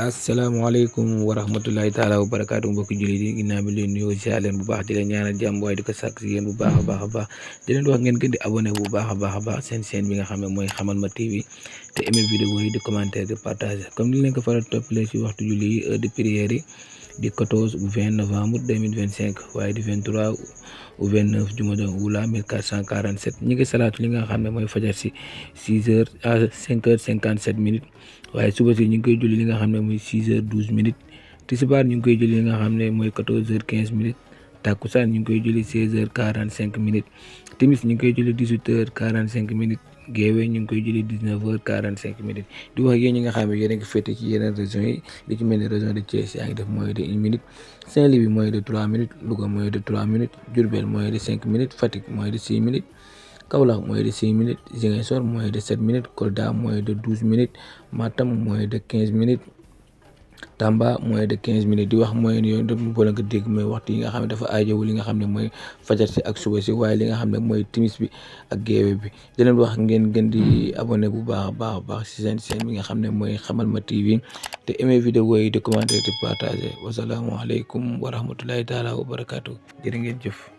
asalaamaaleykum wa rahmatulahi taala wa barakaatu mbokki jullit yi ginnaaw bi leen nuyoo si leen bu baax di leen ñaanal jàmm waaye di ko sàkk si yéen bu baax a baax di leen wax ngeen gën di abonné bu baax a baax seen chaîne bi nga xam ne mooy Xamal Ma TV te aimé vidéo yi di commenter di partager comme ni leen ko faral toppalee si waxtu julli yi heure de prière yi di 14 ou 20 novembre 2025 waaye di 23 ou 29 Jumadal Oula 1447 ñi ngi salaatu li nga xam ne mooy fajar si 6 heures à 5 heures 57 minutes waaye suba si ñu ngi koy julli li nga xam ne mooy 6 heures 12 minutes tisbaar ñu ngi koy julli li nga xam ne mooy 14 heures 15 minutes takkusaan ñu ngi koy julli 16 heures 45 minutes timis ñu ngi koy julli 18 heures 45 minutes géewe ñu ngi koy julli 19 heures 45 minutes di wax yéen ñi nga xam ne yéen a ngi féete ci yeneen régions yi li ci mel ni région de Thiès yaa ngi def moins de 1 minute Saint-Louis moins de 3 minutes Louga moins de 3 minutes Diourbel moins de 5 minutes Fatick moins de 6 minutes Kaolack moins de 6 minutes Ziguinchor moins de 7 minutes Kolda moins de 12 minutes Matam moins de 15 minutes Tamba moins de 15 minutes di wax mooy yooyu dafa boole nga dégg mooy waxtu yi nga xam ne dafa aajowu li nga xam ne mooy fajar si ak suba si waaye li nga xam ne mooy timis bi ak géewe bi di leen wax ngeen gën di abonné bu baax a baax si seen chaîne bi nga xam ne mooy Xamal Ma TV te aimé vidéo yi di commenter di partager wasalaamualeykum wa rahmatulahi taala wa barakaatu jërë ngeen jëf.